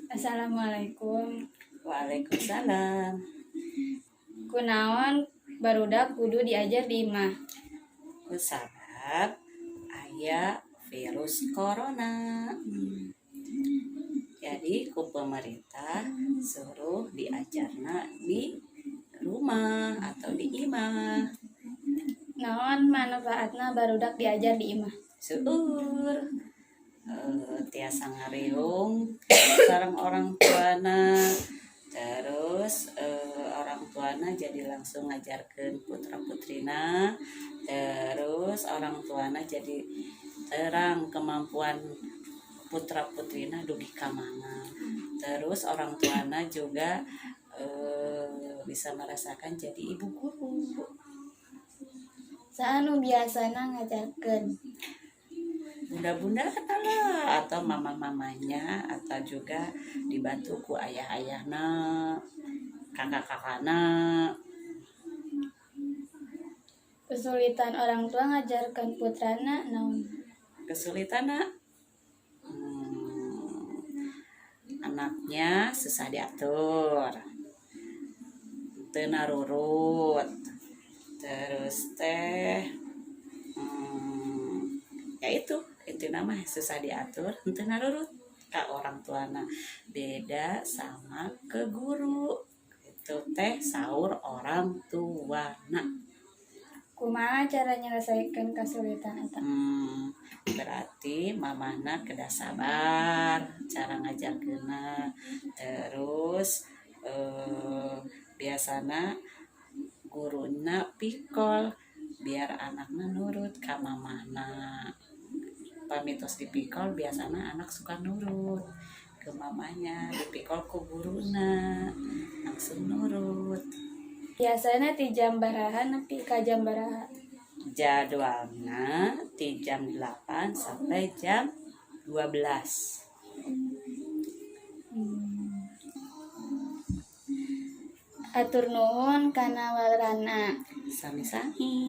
Assalamualaikum. Waalaikumsalam. Kunaon barudak kudu diajar di imah? Kusabab aya virus corona. Jadi ku pemerintah suruh diajarna di rumah atau di imah. Naon manfaatna barudak diajar di imah? Seueur, tiasa ngariung sareng orang tuana, terus orang tuana jadi langsung ngajarkeun putra putrina, terus orang tuana jadi terang kemampuan putra putrina dugi ka mana, terus orang tuana juga bisa merasakan jadi ibu guru. Saha nu biasana ngajarkeun? Bunda-bunda lah, atau mama-mamanya, atau juga dibantu ku ayah-ayahna, kakak-kakakna. Kesulitan orang tua ngajarkeun putrana naon? Kesulitan anaknya susah diatur, teu narurut, terus teh ya itu intina mah susah diatur, teu narurut ka orang tuana. Beda sama ke guru, itu teh saur orang tuana. Kumaha cara nyelesaikeun kesulitan eta? Berarti mamahna kedah sabar cara ngajarkeunna, terus biasana guruna pikol biar anakna nurut ka mamahna. Pami tos dipikol, biasana anak suka nurut ke mamanya. Dipikol ku guruna langsung nurut. Biasana ti jam baraha nepi ka jam baraha? Jadwalna di jam 8 sampai jam 12. Hatur nuhun kana waleranna. Sami-sami.